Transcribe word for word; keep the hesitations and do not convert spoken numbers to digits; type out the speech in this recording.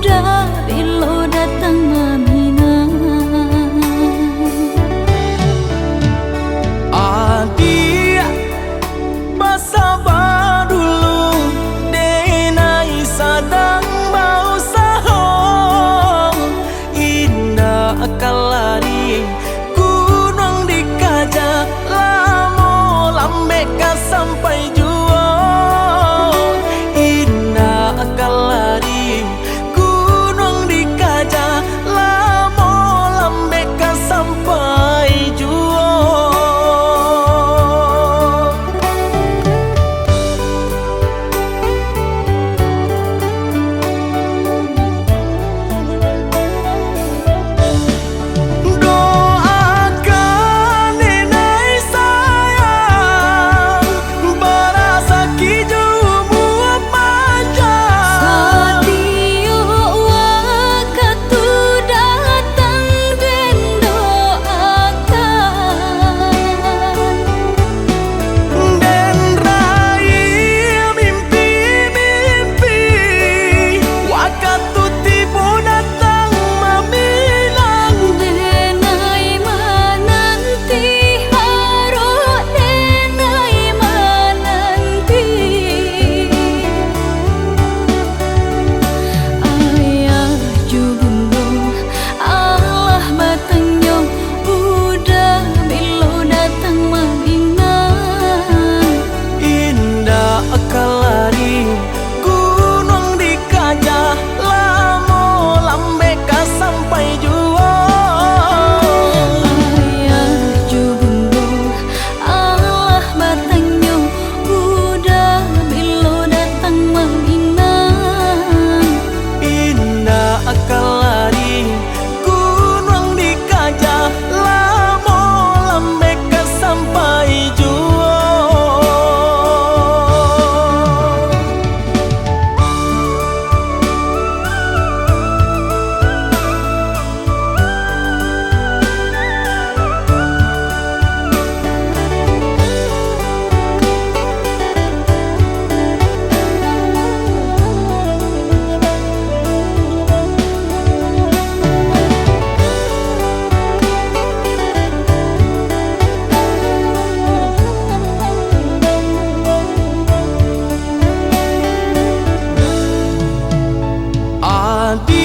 Uda bilo datang maminang. Adiak, basaba dulu, denai sadang bausaho. Indak ka lari gunuang dikaja, lamo lambek ka sampai juo. Indak ka lari gunuang dikaja, lamo lambek ka sampai juo. Doakan denai sayang, barasaki jo umua panjang. Satiok wakatu datang den doakan. Den raih mimpi-mimpi, wakatu tibo datang maminang. Denai mananti, arok denai mananti. Ayah jo bundo, alah batanyo, uda bilo datang maminang. Indak ka lari gunuang dikaja, lamo lambek ka sampai juo. Ayah jo bundo, alah batanyo, uda bilo datang maminang. Indak ka lari gunuang dikaja, lamo lambek ka sampai juo. Adi